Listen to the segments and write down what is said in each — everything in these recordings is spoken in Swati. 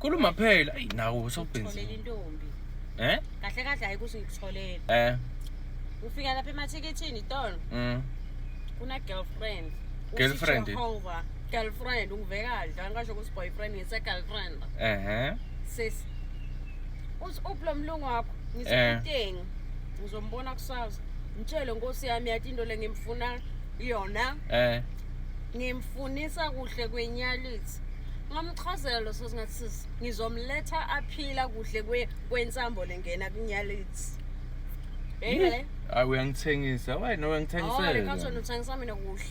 Khuluma phela. Ayi nawo Ngikutholele usobhizi. intombi. Eh? Kahle kahle hayi ukuthi ngikutholele. Eh. Ufika lapha emathikithini itolo. Kuna girlfriend. Uthi Girlfriend? Jehovah. Girlfriend ungive kahle angasho ukuthi boyfriend ngise girlfriend. Ehhe. Sis. Uthi uphi lo mlungu wakho? Ngithi Eh. utengi. Ngizombona kusasa. Ngitshele nkosi yami yathi into lengimfuna yona. Eh. Ngimfunisa kuhle kwenyalithi. Ngamchazela lo sosingathi sis ngizomletha aphila kuhle kwe kwensambo lengena kunyalithi. Yini le? Hayi uyangithengisa. Wena Oh, le uyangithengisela. khathona uthengisa mina kuhle.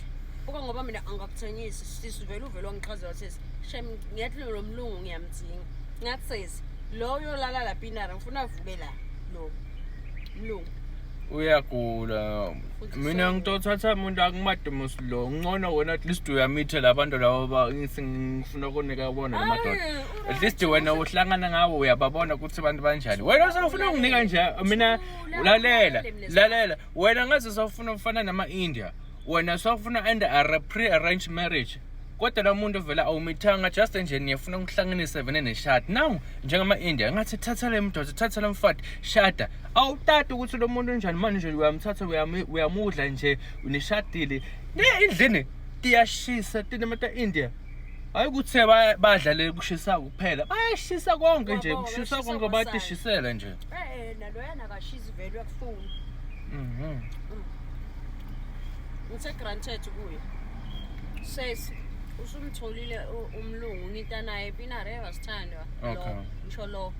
Buka ngoba mina angakuthengisi sisi vele uvele wangichazela sisi. Shem ngiyathi lo mlungu ngiyamdinga. Ngathi sisi lo uyolala la pinara ngifuna avuke la lo mlungu. Uyagula. Futhi Mina ngitothatha umuntu akumadumus lo. Ngcono wena at least uyamitha labantu laba ba ngithi ngifuna ukunika bona la madoda. Hayi, At least wena uhlangana ngawo uyababona ukuthi abantu banjani. Wena usafuna unginika nje mina Thula, lalela ulale mina lalela wena ngaze sawufuna ufana nama India. Wena sawufuna and a pre-arranged marriage. Kodwa la muntu vele awumithanga just nje niyafuna ukuhlanganisa vele neshadi. Now njengama India ngathi thatha le mdoda thatha le mfati shada. Awutati ukuthi lo muntu unjani manje nje uyamthatha uyamudla nje unishadile. Ne endlini tiyashisa tinamata India. Hayi ukuthi badla le kushisa kuphela. Bayashisa konke nje, Uyabonga, kushisa bashisa konke kwasani. bayatishisela nje. Eh eh naloyana akashisi vele uyakufuna. Ngithe granted kuye. Sesi usumtholile umlungu ngita naye Pinare wasithandwa. Lo Okay. ngisho lo.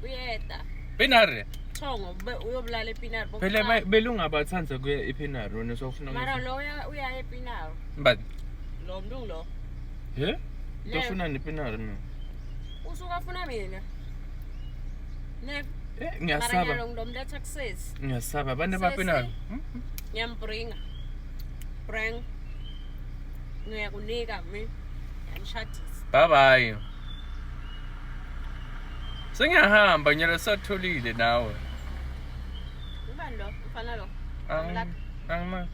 Uyeda. Pinare. Thongo uyobulala ePinare. Phela belungu abathanda kuya ePinare wena sofuna Mara lo uya ePinare. But Lo mlungu lo. he? Le- Ndofuna nePinare mina. Usuka afuna mina. Ne Eh mara ngiyasaba. nyalo ngilomletha kusesi. Ngiyasaba abantu Sesi. abaPinare. Ngiyambringa. Bring. Ngiyakunika mi. Ngiyamshadisa. Bye bye. Sengiyahamba nyalo satholile nawe. Ubani lo? Mfana lo. Angima.